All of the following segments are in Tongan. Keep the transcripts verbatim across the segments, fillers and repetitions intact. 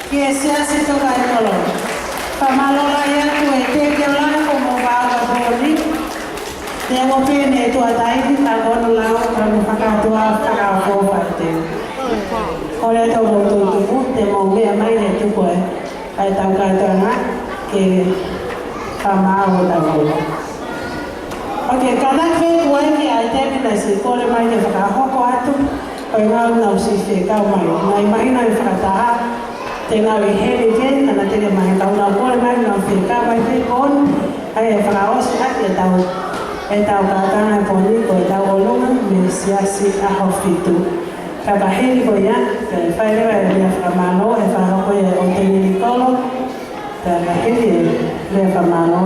Ki he Siasi Tokaimalu. Fakamālō lahi atu ʻEiki Tokaimalu mo e Vaoka Pōni. Te mo pene tua taiki ta kono lau ka mo fakatuʻa fakafō faite. Kole atu mo tutuku te mo meʻa mai he tuku ē. ʻA e tau kātoanga ke fakamālō ʻa e tau. Ok, ka naʻe fekau ai ki ai te pina si kole mai ke fakahoko atu, ko e ngāue naʻa ku siʻi fekau mai. Naʻe mahino ʻi he fakataha, te ngāue heni ke, ka naʻe teʻeki mai kau naʻa ku kole mai naʻa ku fekau mai pē ko ʻeni, ʻa e fakaʻosi ʻaki ʻetau, ʻetau kātoanga he pōni ko ʻetau ʻolunga mei he Siasi ʻAhofitu. Ka ka heni ko ia, ke fai leva e lea fakamālō, ʻe fakahoko ia ʻe ʻOteni Nikolo, Pea ka hili e lea fakamālō,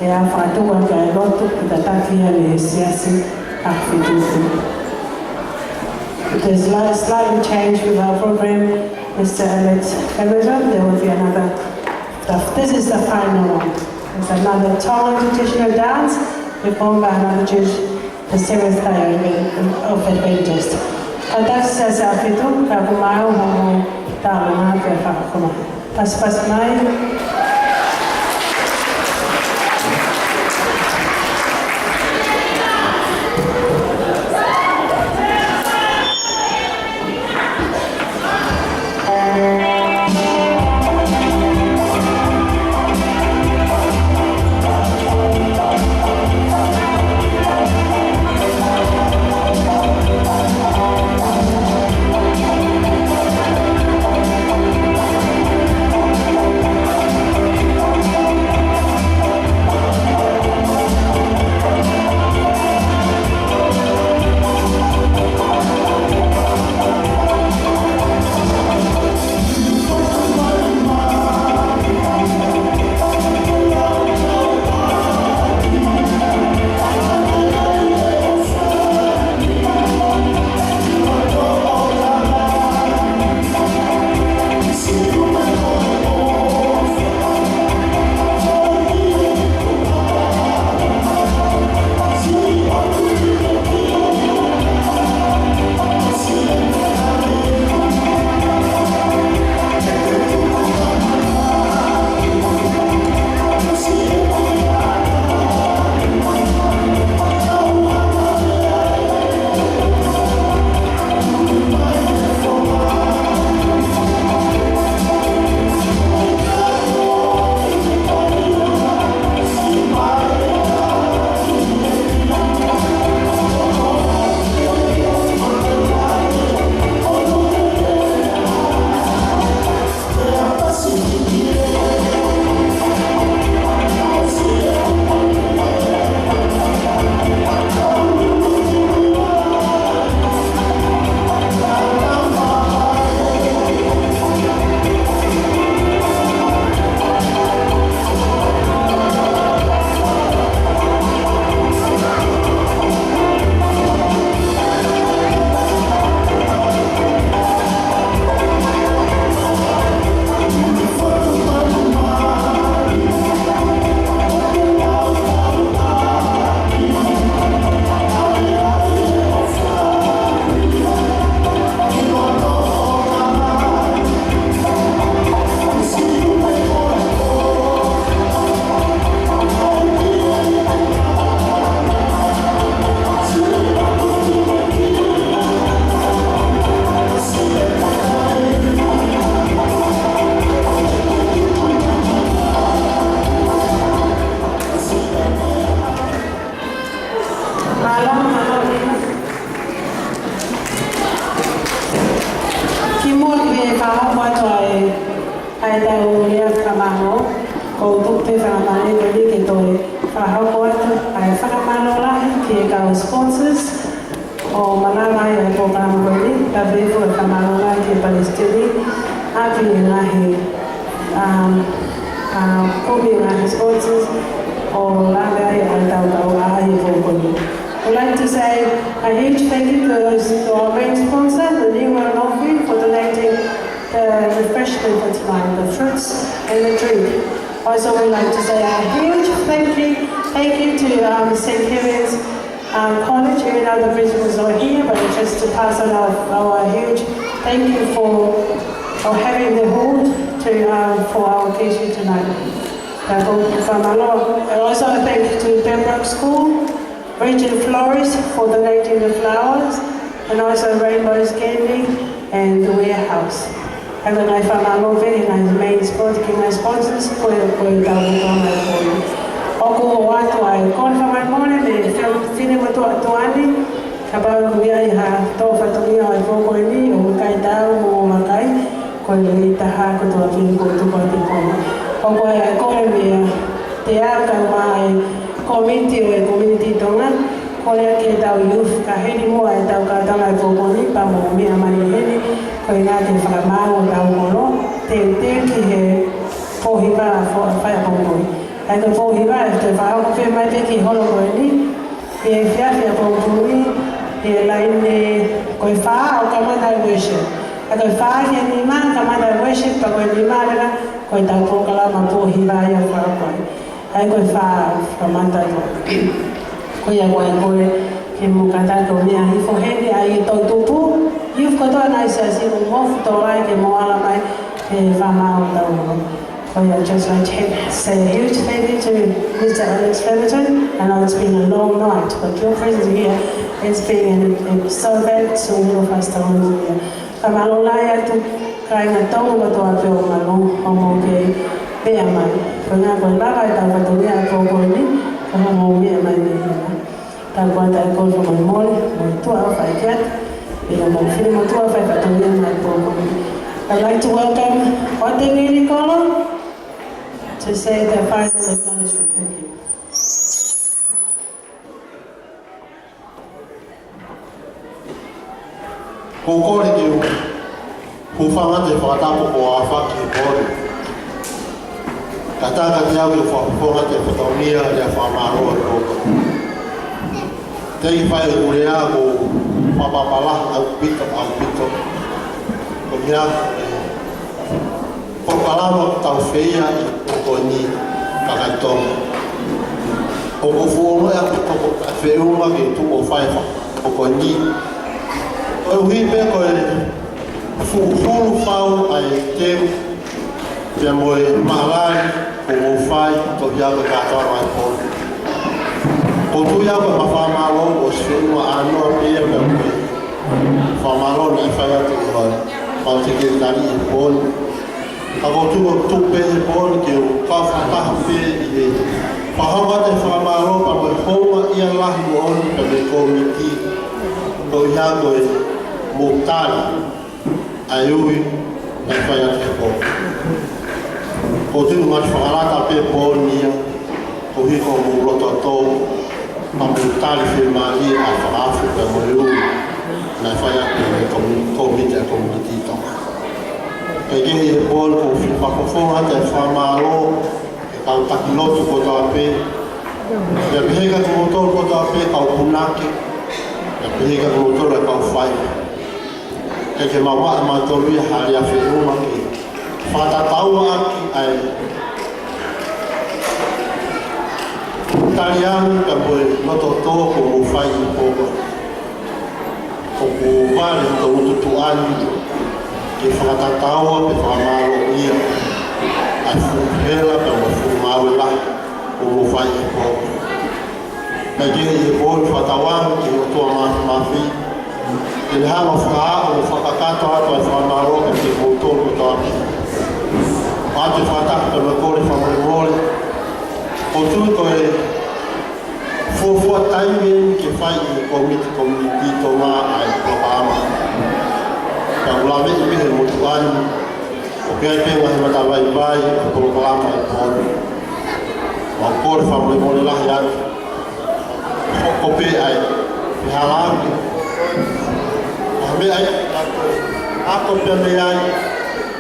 ʻe fakatuʻu atu ʻa e lotu, ʻe tataki ia mei he Siasi ʻAhofitu. There's a slight change with our program, Mister Emmett Hamilton. There will be another, the, this is the final one. There's another Tongan traditional dance performed by another traditional The seventh day of Adventist. Ka tau Siasi ʻAhofitu, ka ko mau hono tau ngā pē fakakoma. Paspas mai. Mālō, mālō. Kimuʻa pea fakahoko atu ai ʻa e tau lea fakamālō, ʻoku ou tuku pē fakamālō ko eni ke toe fakahoko atu ʻa e fakamālō lahi ki he kau sponsors ʻo manava ai ʻa e polokalama ko eni, pea pehē foki ʻa e fakamālō lahi ki he Palesiteni, ʻaki e ngaahi, um, um, kumi e ngaahi sponsors ʻo lave ai ʻa e tau kau ʻaʻahi he pō ko eni. I'd like to say a huge thank you to those, to our main sponsor, the Niua Northview, for donating the refreshment for tonight, the fruits and the drink. Also, we'd like to say a huge thank you, thank you to, um, Saint Kevin's, um, College, even though the principals are here, but just to pass on our, our huge thank you for for having the hall to, um, for our occasion tonight. Tau fakamālō. I also thank to Pembroke School, Regent Flores for donating the flowers, and also Rainbow's Candy and the warehouse. ʻA ia ko e ngaahi fakamālō pē ki he ngaahi main sponsors, ki he ngaahi sponsors, ko e, ko e tau fakamālō. ʻOku ʻoatu ai ʻa e kole fakamolemole mei he fefine motuʻa ʻo Tuʻani, kapau ʻoku ʻi ai ha tō fatongia ʻo e pō ko eni, ʻoku ʻikai tau mo makai, ko e lelei taha kotoa pē kuo tuku atu ki he pō ni. ʻOku ʻi ai ʻa e kole mei he Tea kae ʻumaʻā e kōmiti ʻo e Community Tonga, kole ki heʻetau youth, ka heni muʻa ʻetau kātoanga ʻi he pō ko eni, pea mou meʻa mai heni, ko e ʻuhinga ke fakamaau hotau kolo, teuteu ki he pō hiva ʻa e fo-, faiʻapongipongi. ʻA ia ko e pō hiva ʻe toe fakahoko pē mai pē ki he holo ko eni, ʻi he efiafi ʻapongipongi, ʻi he laine ko e fā ʻo kamata e worship. ʻA ia ko e fā ki he nima kamata e worship, pea ko e nima leva ko ʻetau polokalama pō hiva ia ʻoku fakahoko ai. ʻA ia ko e fā kamata ko. Ko ia ko e kole ke mou kātaki ʻo meʻa hifo heni, ʻa e toʻutupu, youth kotoa ngaahi siasi, mou fuʻu tokolahi ke mou ala mai ke fakamaau hotau holo. So yeah, just like to say a huge thank you to Mister Alex Pemberton. I know it's been a long night, but your presence here has been, it's so great to all of us down here. Fakamālō lahi atu kāinga Tonga kotoa pē ʻoku mou, ʻoku mou kei meʻa mai. Ko e ʻuhinga ko e lava ʻetau fatongia ʻi he pō ko eni, ka mou meʻa mai mei hena. Tau ʻoatu ʻa e kole fakamolemole, mo e tuʻa ʻofa ʻi he ʻEiki, ʻi he mo fili mo tuʻa fai fatongia mai pō ko eni. I'd like to welcome Otengili Kolo to say the final acknowledgement. Thank you. Ko e kole ke u hūfanga he fakatapu kuo aofaki he pō ni. Kae ʻatā kiate au ke u fakafofonga atu e fatongia ʻo e fakamālō ʻo e pō ko eni. Teʻeki fai ʻeku lea ko e fakapapālangi ʻaupito, ʻaupito. Ko ia, ē, polokalama ʻoku tau fai ʻi he pō ko eni kakato. ʻOku ou fuʻu ongoʻi ʻaupito ko e feʻunga ke tuʻu ʻo fai e fakapō ko eni. Koeʻuhi pē ko e fuʻu hulu fau ʻa e teu, pea mo e mālali kuo mou fai, tohi ʻa e kātoanga ʻo e pō ni. ʻOku ou tui au ko e fakamālō ʻosi feʻunga ʻānoa pē ia pea mo e fakamālō naʻe fai atu ʻe he Fakafofonga Sekelitali ʻi he pō ni. Ka ʻoku ou tui ʻoku tuʻu pē he pō ni ke u kau fakataha pē ʻi he fakahoko atu e fakamālō pea mo e houngaʻia lahi moʻoni pea mo e kōmiti, koeʻuhi ko e mou tali ʻa e ui naʻe fai atu he pō. ʻOku ou tui ʻoku ngali fakalata pē pō ni ia, koeʻuhi ko hoʻomou loto tō, pea mou tali fiemālie ʻa e fakaafe pea mo e ui naʻe fai atu ʻe he kōmi-, kōmiti ʻa e Community Tonga. Kae kehe ʻi he pō ni ʻoku ou fie fakafofonga atu e fakamālō ki he kau taki lotu kotoa pē, pea pehē kiate kimoutolu kotoa pē kau punake, pea pehē kiate kimoutolu e kau faiva. Ke ke maʻu ʻe mautolu ia ha lea feʻunga ke fakatatau ʻaki ʻa e taliangi pea mo e loto tō kuo mou fai ʻi he pō ko eni. ʻOku vale hoto ngutu Tuʻani ke fakatatau pea fakamālōʻia ʻa e fuʻu hela pea mo e fuʻu ngāue lahi kuo mou fai ʻi he pō ko eni. Kae kehe ʻi he pō ni, fakatauange ki he ʻOtua Māfimafi ke ne hanga ʻo fakaaʻu mo fakakakato atu ʻa e fakamālō kiate kimoutolu kotoa pē. ʻOatu e fakatapu pea mo e kole fakamolemole. ʻOku ou tui ko e fuofua taimi eni ke fai ʻe he kōmiti Community Tonga ʻa e polokalama. Ka ʻoku laveʻi pē ʻe he motuʻa ni ʻoku ʻi ai pē ngaahi matavaivai ʻo e polokalama ʻo e pō ni. Mau kole fakamolemole lahi atu. Hoko pē ʻa e fehālaaki. ʻA e meʻa ia, ako pē mei ai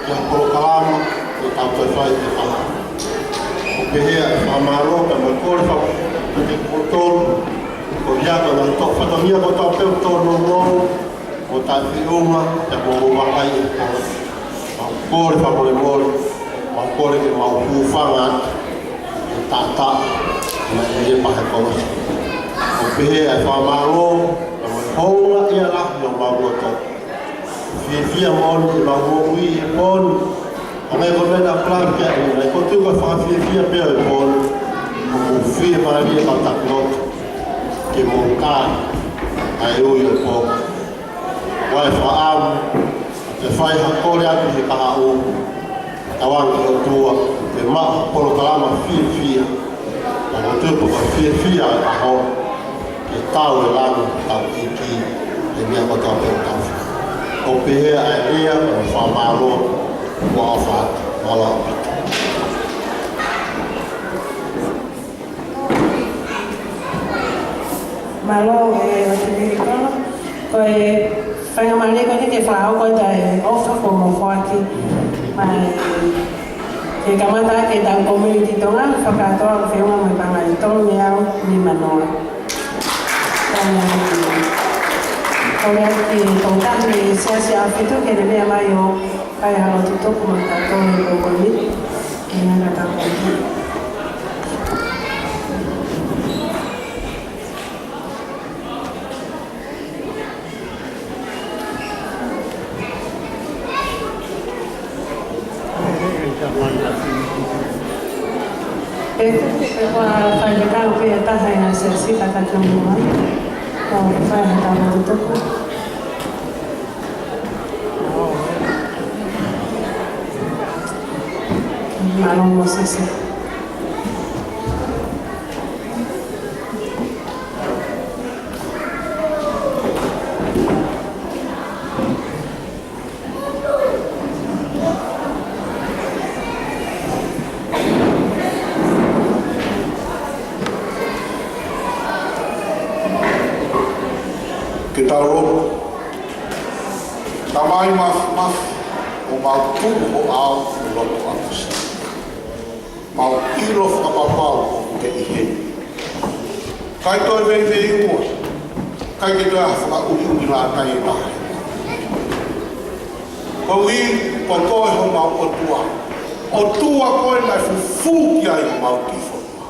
ki ha polokalama ke tau toe fai ʻe taha. ʻOku pehē ʻa e fakamālō pea mo e kole fakamolemole kiate kimoutolu. Ko ia ko e ngaahi toʻu fatongia kotoa pē ʻoku tōnounou mo taʻefeʻunga, pea mo e vakai ʻe taha. Mau kole fakamolemole, mau kole ke mau hūfanga atu ʻi he taʻataʻa naʻe ʻi he pā he kolosi. ʻOku pehē ʻa e fakamālō pea mo e houngaʻia lahi ʻo homau loto. Fiefia moʻoni ʻemau moʻui he pō ni. ʻO ngaahi ko e meʻa naʻa ku lave ki ai, ʻa ia ko e tuʻu ko e fakafiefia pē ʻo e pō ni. ʻOku fiemālie ʻemau taki lotu ke mou kai ʻa e ui ʻo e pō. ʻOku ou fakaʻamu ke fai ha kole atu he kahaʻu, tauange ki he ʻOtua ke maʻu ha polokalama fiefia. Ka ko e tuʻu ko e fiefia ʻa e ʻaho, ke tau e lanu, tau ʻi he meʻa kotoa pē ʻoku tau fai. ʻOku pehē ʻa e lea ʻo e fakamālō kuo ʻofa atu. Mālō ʻaupito. Mālō e ʻOtua ʻi he kolo. Ko e faingamālie ko eni ke fakahoko atu e ʻofa kuo mou foaki mai. Ke kamata ʻaki ʻetau community Tonga, fakakātoa ʻo feʻunga mo e pangai tolungeau nimanoa. Kole atu ki he tokotaha mei he Siasi ʻAhofitu ke ne meʻa mai ʻo fai ha lotu tuku maʻatautolu he pō ko eni. Ke ngata tāpuaki. Pea, pea ko e faifekau pē ʻe taha ʻi he Siasi ka ka tau mua. Ko e fai ha tau tuku. Mālō Mōsese. Ke tau lotu. Tamai Māfimafi, ʻoku mau tuku ho ʻao ʻi he loto ʻapasia. Mau ʻilo fakapapau ʻoku ke ʻi heni. ʻIkai toe veiveiua, ʻikai ke toe ʻi ai ha fakaʻuhiʻuhi lātai ʻe taha. Koeʻuhi ko koe homau ʻOtua. ʻOtua koe naʻe fufū ki ai homau kiʻi fonua.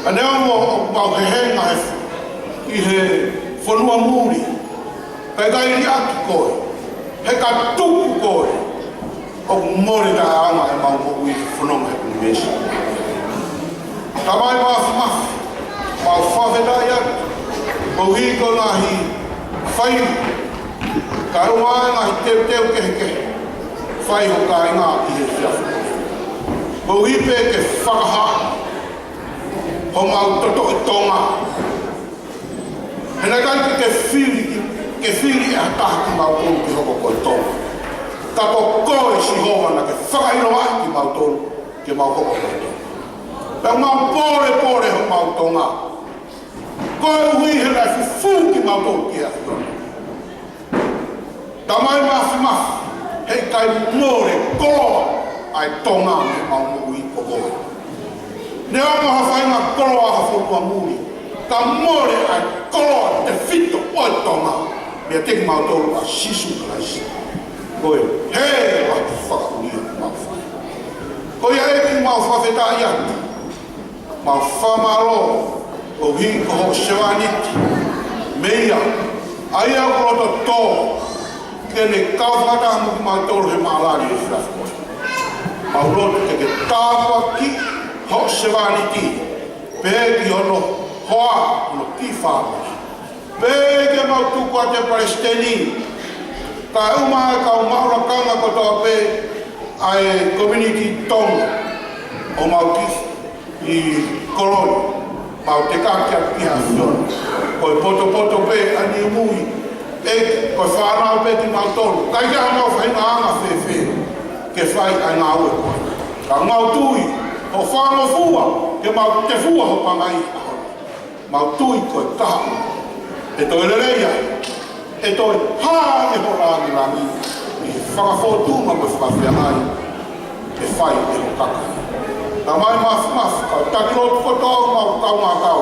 Ka neongo ʻoku mau hehenga he, ʻi he fonua muli, ka ʻikai liʻaki koe, he ka tuku koe, ʻoku mole taʻeʻaonga ʻemau moʻui he fononga he ʻunivēsi. Tamai Māfimafi, mau fakafetaʻi atu, koeʻuhi ko e ngaahi fai, kae ʻumaʻā e ngaahi teuteu kehekehe, fai ho kāinga ʻi he efiafi. Koeʻuhi pē ke fakahā homau totoʻi Tonga. He naʻe ʻikai ke ke fili, ke fili ʻe ha taha kimautolu ke hoko ko e Tonga. Ka ko koe Sihova naʻa ke fakaʻilonga kimautolu ke mau hoko ko e Tonga. Pea mau pōlepole homau Tonga. Koeʻuhi he naʻe fufū kimautolu ki he ʻAfiona. Tamai Māfimafi, heʻikai mole koloa ʻa e Tonga mei heʻemau moʻui ko koe. Neongo ha faʻahinga koloa ha fonua muli, ka mole ʻa e koloa tefito ʻo e Tonga meiate kimautolu ʻa Sīsū Kalaisi. Ko e hē ʻa e fakaʻulia ʻoku mau fai. Ko ia ʻEiki mau fakafetaʻi atu. Mau fakamālō koeʻuhi ko hoʻo sevāniti meia, ʻa ia ʻoku loto tō ke ne kau fakataha mo kimautolu he mālali ʻo e efiafi ko eni. Mau lotu ke ke tāpuakiʻi hoʻo sevāniti, pehē ki hono hoa, hono kiʻi fāmili. Pea ke mau tuku atu e palesiteni, kae ʻumaʻā e kau maʻu lakanga kotoa pē ʻa e community Tonga ʻo mau kiʻi ʻi Kolo ni, mau tekaki atu ki he ʻAfiona. Ko e potopoto pē ʻa Niumui, ʻe, ko e fānau pē kimautolu. ʻIkai ke ʻi ai haʻamau faʻahinga anga fēfē ke fai ʻa e ngāue ko eni. Ka mau tui, hoʻo fakangofua, ke mau tefua ho pangai ʻaho ni. Mau tui ko e kahaʻu ʻe toe lelei ai, ʻe toe hā ai ho langilangi ʻi he fakafōtunga mo e fakafeangai ʻe fai ʻe ho kakai. Tamai Māfimafi, kau taki lotu kotoa ʻemau kaungā kau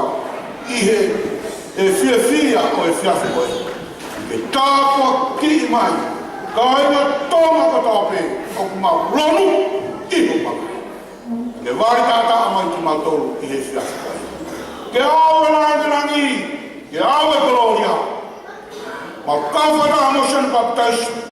ʻi he, he fiefia ʻo e efiafi ko eni. Ke tāpuakiʻi mai, kāinga Tonga kotoa pē ʻoku mau lonu ʻi ho pangai. Ke vali taʻataʻa mai kimautolu ʻi he efiafi ko eni. Ke ʻoua e langilangi, ke ʻoua e kolōlia. Mau kau fakataha mo Sione Papitaiso.